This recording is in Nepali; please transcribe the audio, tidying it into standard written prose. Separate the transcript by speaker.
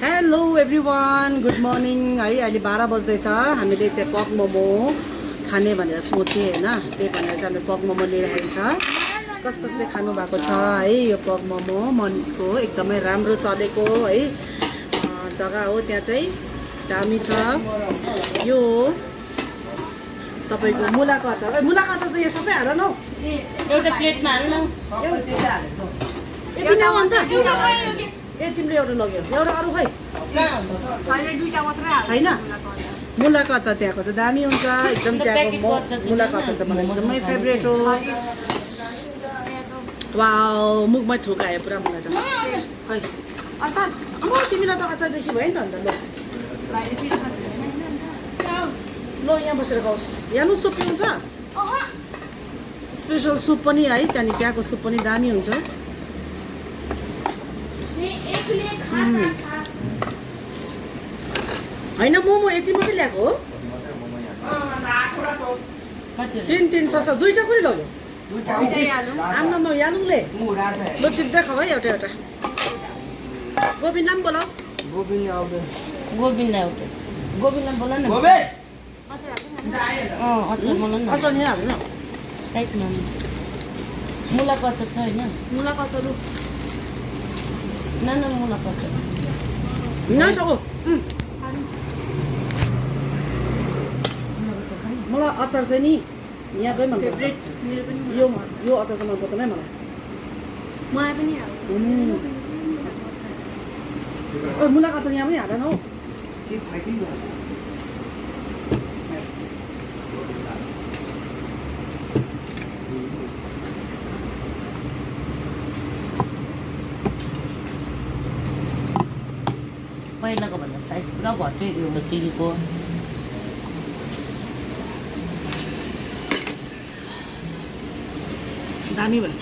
Speaker 1: हेलो एभ्रिवान, गुड मर्निङ है। अहिले 12 बज्दैछ। हामीले चाहिँ पक मोमो खाने भनेर सोचेँ होइन, त्यही भनेर चाहिँ हामीले पक मोमो लिइरहेको छ। कसले खानु भएको छ है यो पक मोमो? मनिषको एकदमै राम्रो चलेको है जग्गा हो, त्यहाँ चाहिँ दामी छ। यो तपाईँको मुलाको अचार, मुलाको अचार चाहिँ यो सबै हाल न,
Speaker 2: एउटा प्लेटमा हाल्नु।
Speaker 1: यति नै हो अन्त। ए तिमीले एउटा लग्यो, एउटा अरू खै छैन? मुलाको अचार त्यहाँको चाहिँ दामी हुन्छ एकदम। त्यहाँको मुलाको अचार चाहिँ मलाई एकदमै फेभरेट हो। वाउ, मुखमै थुक आयो पुरा मलाई त। खै अचार, अब तिमीलाई त अचार बेसी भयो नि त अन्त। ल यहाँ बसेर गाउँछ। यहाँ सुप पिउँछ, स्पेसल सुप पनि है। त्यहाँदेखि त्यहाँको सुप पनि दामी हुन्छ। होइन मोमो यति मात्रै ल्याएको हो? 3 6 दुईटा पनि लग्यो। आम्मा यालुङले ल टिप्दै खाऊ है एउटा एउटा। गोविन्दलाई पनि बोलाऊ।
Speaker 2: गोविन्दलाई बोला न। अचार बोला न।
Speaker 1: अचार नि हाल्नु न
Speaker 2: साइडमा। मुलाको अचार छ होइन?
Speaker 1: मुलाको अचार
Speaker 2: ना मुलाको अचार
Speaker 1: नसक्यो। मलाई अचार चाहिँ नि यहाँकै मनपर्छ। यो अचार चाहिँ मनपर्छ नै मलाई। मुलाको अचार यहाँ पनि हालेन हौ।
Speaker 2: पहिलाको भन्दा साइज पुरा घट्यो यो तिलको।
Speaker 1: दामी भयो।